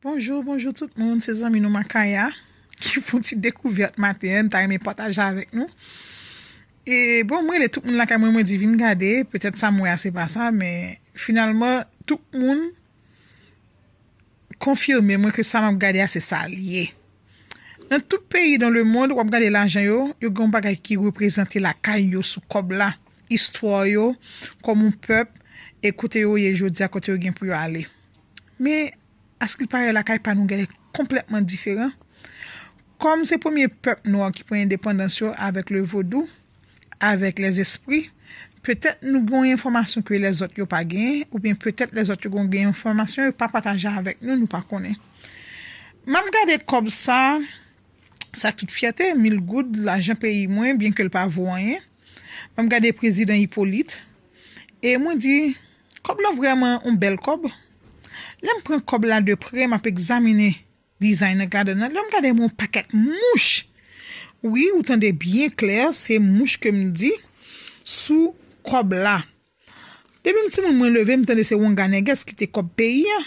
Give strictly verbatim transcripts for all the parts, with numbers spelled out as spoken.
Bonjou, bonjou tout moun, se zanmi nou Makaya ki fè yon ti dekouvèt maten an, m ta renmen pataje avèk nou. E bon, mwen rele tout moun lakay mwen, mwen di vin gade, petèt sa m wè a se pa sa, men finalman, tout moun konfime mwen ke sa m ap gade a se sa l ye. Nan tout peyi dans le monde, w ap gade lajan yo, yo gen yon bagay ki reprezante lakay yo sou kòb la, istwa yo, kòm yon pèp, e kote yo ye jodi a, kote yo gen pou yo ale. Men, askilpare lakay pa nou genlè konplètman diferan. Kòm se premye pèp nwa ki pran endepandans yo avèk le vodou, avèk lèzespri, petèt nou gen yon enfòmasyon ke lèzòt yo pa genyen, oubyen petèt lèzòt yo gen yon enfòmasyon yo pa pataje avèk nou, nou pa konnen. M ap gade kòb sa, sa tout fyète, mil goud, lajan peyi mwen, byenke l pa vo anyen. M ap gade prezidan Ipolit, e mwen di, kòb lan vrèman yon bèl kòb. Lè m pran kòb la de prè, m ap egzamine dizayn nan k ladan l, lè m gade m wè yon pakèt mouch. Wi, ou tande byen klè, se mouch ke m di sou kòb la. Depi m timoun mwen leve, m tande se wanga nègès ki te kòb peyi a.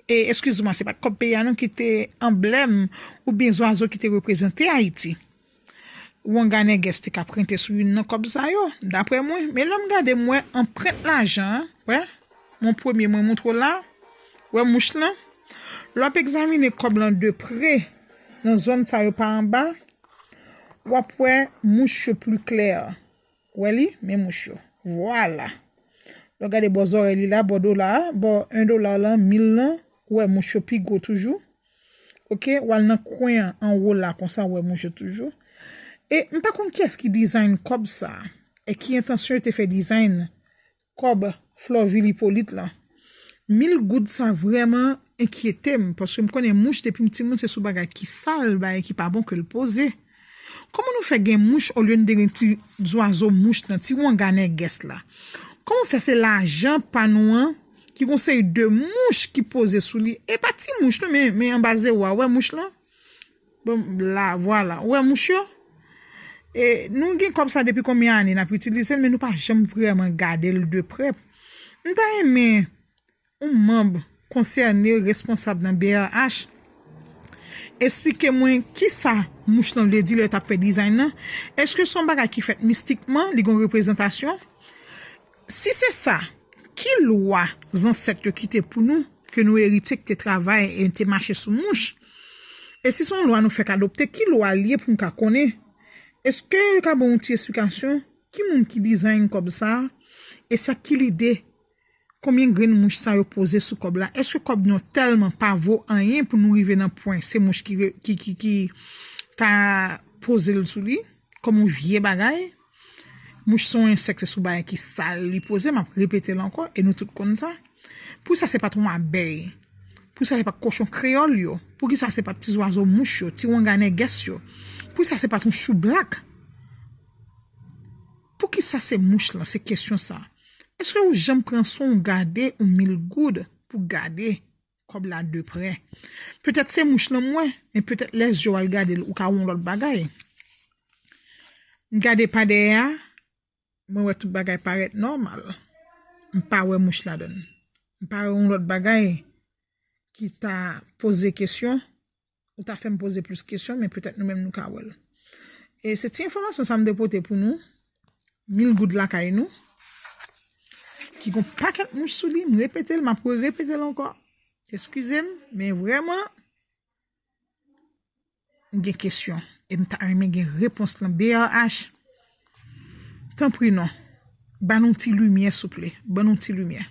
E, eskize mwa, se pa t kòb peyi a non ki te anblèm oubyen zwazo ki te reprezante Ayiti. Wanga nègès te ka prente sou youn nan kòb sa yo, daprè mwen. Men lè m gade, m wè anprent lajan an, wè, mon premye mwen montre w la, wè mouch lan. Lè w ap egzamine kòb lan de pre, nan zòn sa yo pa anba, w ap wè mouch yo pli klè. Wè li, men mouch yo. Vwala. Lè w gade bò zòrèy li la, bò dola a, bò en dola lan, mil lan, ou wè mouch yo pi gwo toujou. Oke, w al nan kwen an, anwo la, konsa w wè mouch yo toujou. E m pa konn kiyès ki dizayn kòb sa a, e ki entansyon yo te fè dizayn kòb Flòvil Ipolit lan. Mil goud sa vrèman enkyete m, paske m konnen mouch depi m timoun se sou bagay ki sal, bagay ki pa bon ke l poze. Kòman nou fè gen mouch olye n te gen ti zwazo mouch lan, ti wanga nègès la? Kòman fè se lajan pa nou an ki gon seri de mouch ki poze sou li? E pa ti mouch non, men, men anba zewo a, ou wè mouch lan? Bon, la, vwala. Ou wè mouch yo? E nou gen kòb sa depi konbyen ane n ap itilize l, men nou pa janm vrèman gade l de prè. M ta renmen yon manm konsène, responsab nan B R H, esplike mwen kisa mouch lan vle di lè yo t ap fè dizayn nan. Èske se yon bagay ki fèt mistikman, li gen yon reprezantasyon? Si se sa, ki lwa zansèt yo kite pou nou, ke nou eritye, ki te travay e te mache sou mouch? E si se yon lwa nou fèk adopte, ki lwa l ye pou m ka konnen? Èske yo ka ban yon ti esplikasyon? Ki moun ki dizayn kòb sa a? E sa ki lide? Konbyen grenn mouch sa yo poze sou kòb la? Èske kòb nou tèlman pa vo anyen pou nou rive nan pwen se mouch ki, ki, ki, ki ta poze l sou li kòm yon vye bagay? Mouch se yon ensèk, se sou bagay ki sal li poze, m ap repete l ankò, e nou tout konn sa. Poukisa se pa t yon abèy? Poukisa se pa t kochon kreyòl yo? Poukisa se pa t ti zwazo mouch yo, ti wanga nègès yo? Poukisa se pa t yon choublak? Poukisa se mouch lan? Se kesyon sa. Èske ou janm pran swen w gade yon mil goud pou gade kòb la de prè? Petèt se mouch lan m wè, men petèt lè je w al gade l, ou ka wè yon lòt bagay. M gade pa dèyè a, mwen wè tout bagay parèt nòmal. M pa wè mouch ladan l. M pa wè yon lòt bagay ki ta poze kesyon. Ou ta fè m poze plis kesyon, men petèt nou menm nou ka wè l. E se ti enfòmasyon sa m te pote pou nou. Mil goud lakay nou. Ki gon pakèt mouch sou li, m repete l, m ap repete l ankò. Eskize m, men vrèman, m gen kesyon. E m ta renmen gen repons lan. B R H, tanpri non. Ban nou ti limyè, souple. Ban nou ti limyè.